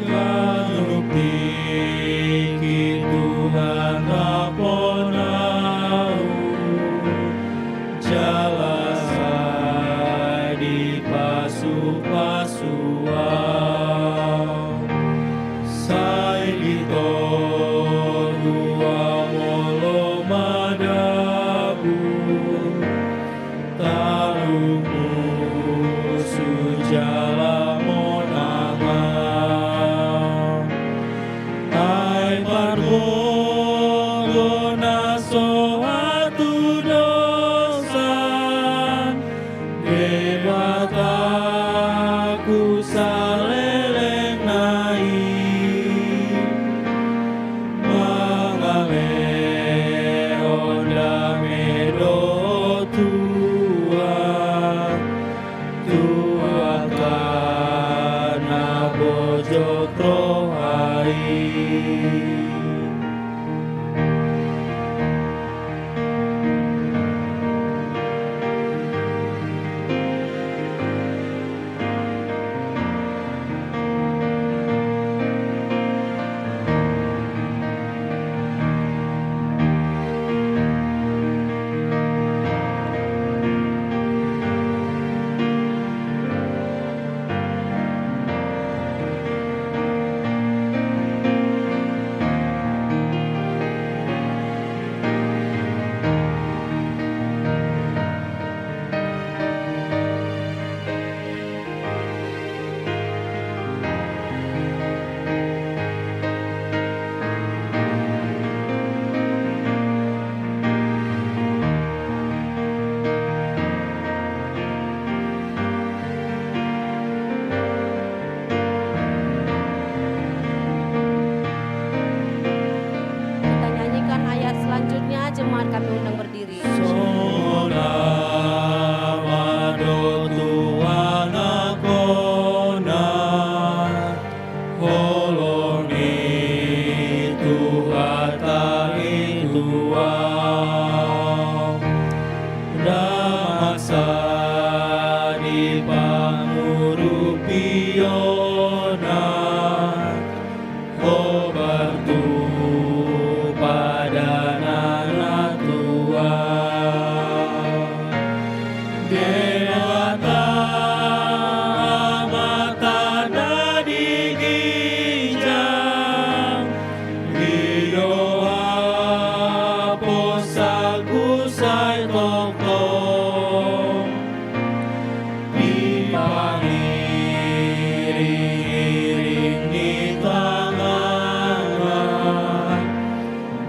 Ganup tingki Tuhan rap on ahu, jala sai dipasupasu ahu. Sai ditogu ahu molo madabu, tarlumobi jala monang ahu. Ai pargogo na so hatudosan, Debataku saleleng na i, mangalehon dame do tu ahu, tu angka na bojok roha i. Kita nyanyikan ayat selanjutnya, jemaat kami undang berdiri. Songon ama do tu anakna, holong ni Tuhanta i tu ahu. Ndang masa di pangurupionna, hombar tu padanan na tua. Debata Amanta na di ginjang, i do haposanku sai tongtong. Dipangiring-iring di tanganna,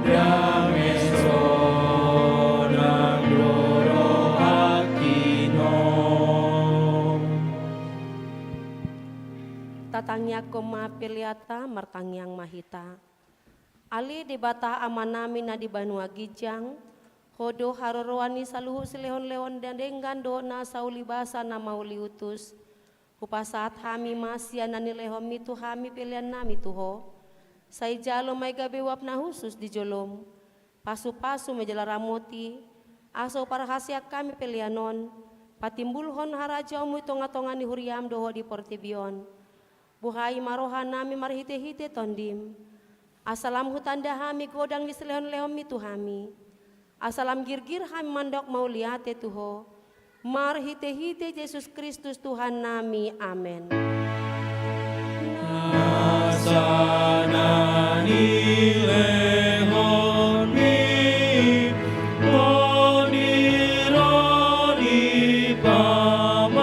dame sonang do rohangki on. Tatangiangkon ma peleanta, martangiang ma hita. Ale Debata Amanami na di banua ginjang, Ho do haroroan ni saluhut silehon-lehon na denggan dohot nasa ulibasa na mauliutus. Hupasahat hami ma sian na nilehonmi tu hami peleannami tu Ho. Sai jalo ma i gabe uap na hushus di jolom. Pasu-pasu ma i jala ramoti, asa huparhaseang hami pelean on patimbulhon harajaonmu i tonga-tonga ni huriam dohot di portibi on. Buhai ma rohanami marhite-hite Tondim, asa lam hutanda hami godang ni silehon-lehonmi tu hami, asa lam girgir hami mandok mauliate tu Ho, marhite-hite Jesus Kristus Tuhannami. Amen. Nasa na nilehonmi, Ho ni ro ni pamatangku,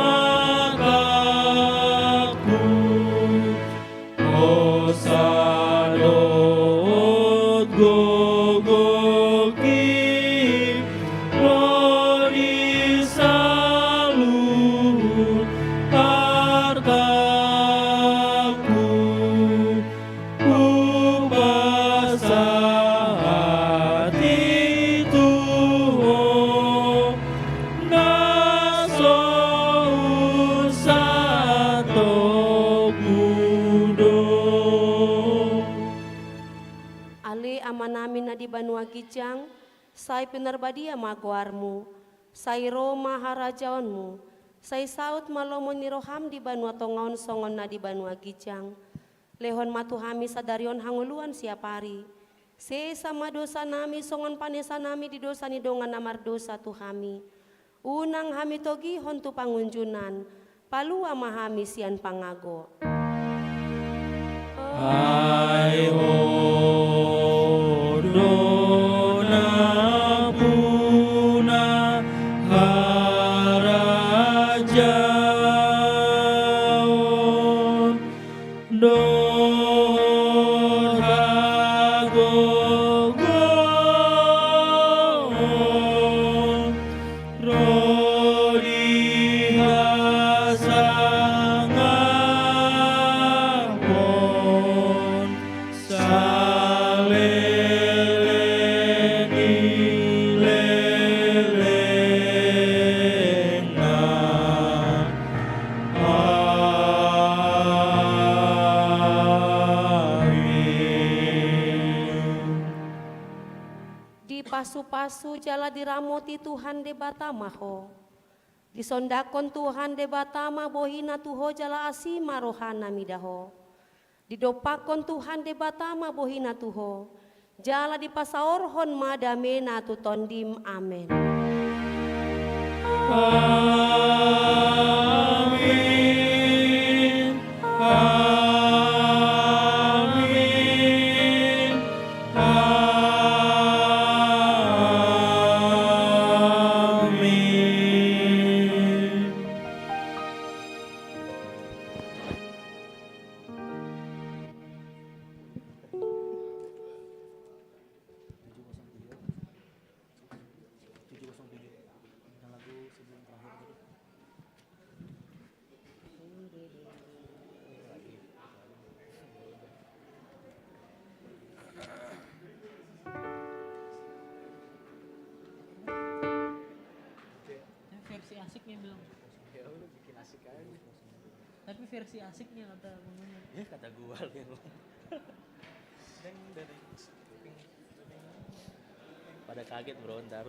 hosa dohot gogoki, di banua ginjang, sai pinarbadia ma goarmu, sai ro ma harajaonmu, sai saut ma lomo ni roham di banua tonga on songon na di banua ginjang. Lehon ma tu hami sadari on hangoluan siapari. Sesa ma dosanami songon panesanami di dosa ni dongan na mardosa tu hami. Unang hami togihon tu pangunjunan, palua ma hami sian pangago. Ai Ho do nampuna harajaon dohot hagogoon ro di hasangapon saleleng ni lelengna. Amin. Dipasupasu jala diramoti Tuhan Debata ma ho. Disondangkon Tuhan Debata ma bohina tu ho jala asi ma rohana mida ho. Didompakkon Tuhan Debata ma bohina tu ho, jala dipasaorhon ma damena tu tondim. Amen. Amin. Amin. Amin. Ini versi asiknya bilang. Ya, lu bikin asik aja. Tapi versi asiknya kata Bang Maman. Ya, kata gua, lu yang ngomong. Deng, deng, deng. Pada kaget, bro, ntar.